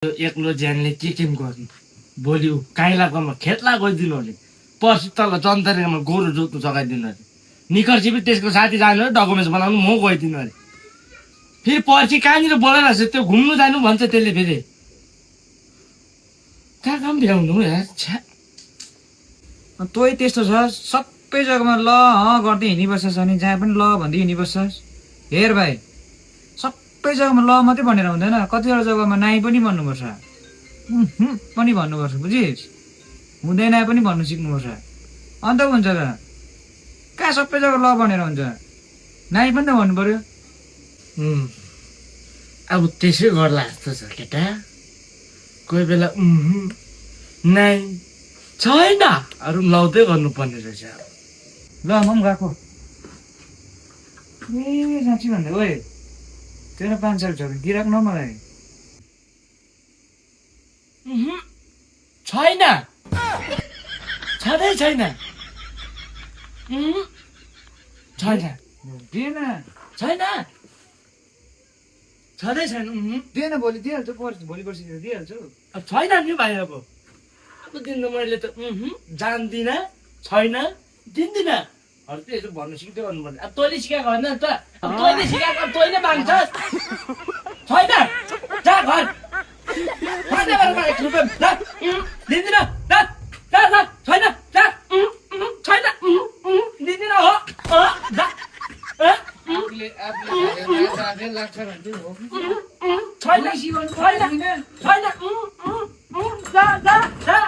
एक्लो ज्यानले के गर्नु भोलि काइलाकोमा खेतला गइदिनु अरे पर्सि तल जन्तरेमा गोरु जोत्नु सघाइदिनु अरे निकर्सी पनि त्यसको साथी जानु अरे डकुमेन्ट्स बनाउनु म गइदिनु अरे फेरि पर्सि कहाँनिर बोलाइरहेको छ त्यो घुम्नु जानु भन्छ त्यसले फेरि कहाँ काम भ्याउनु यार छ्या तोइ त्यस्तो छ सबै जग्गामा ल गर्दै हिँडिबस्छस् अनि जहाँ पनि ल भन्दै हिँडिबस्छस् हेर भाइ सबै जग्गामा ल मात्रै भनेर हुँदैन कतिवटा जग्गामा नाइ पनि भन्नुपर्छ पनि भन्नुपर्छ बुझिस् हुँदैन पनि भन्नु सिक्नुपर्छ अन्त हुन्छ र कहाँ सबै जग्गा ल भनेर हुन्छ नाइ पनि त भन्नु पर्यो अब त्यसै गर्ला जस्तो छ केटा कोही बेला नाइ छैन अरू लाउँदै गर्नुपर्ने रहेछ ल म पनि गएको ए साँच्ची भन्दा ओए तेरो 5 साल छ गिराक न मलाई छैन छँदै छैन छैन दिएन छैन छँदै छैन दिएन भोलि दिइहाल्छु भोलि पर्सि दिइहाल्छु छैन नि भाइ अब दिन त मैले त जान्दिनँ छैन दिन्दिनँ अरू त यसो भन्नु सिक्दै गर्नुपर्ने अब तैँले सिकाएको होइन नि त तैँले सिकाएको तैँले माग्छस् छैन जा घर दिन्दिनँ छैन छैन दिन्दिनँ हो छैन छैन छैन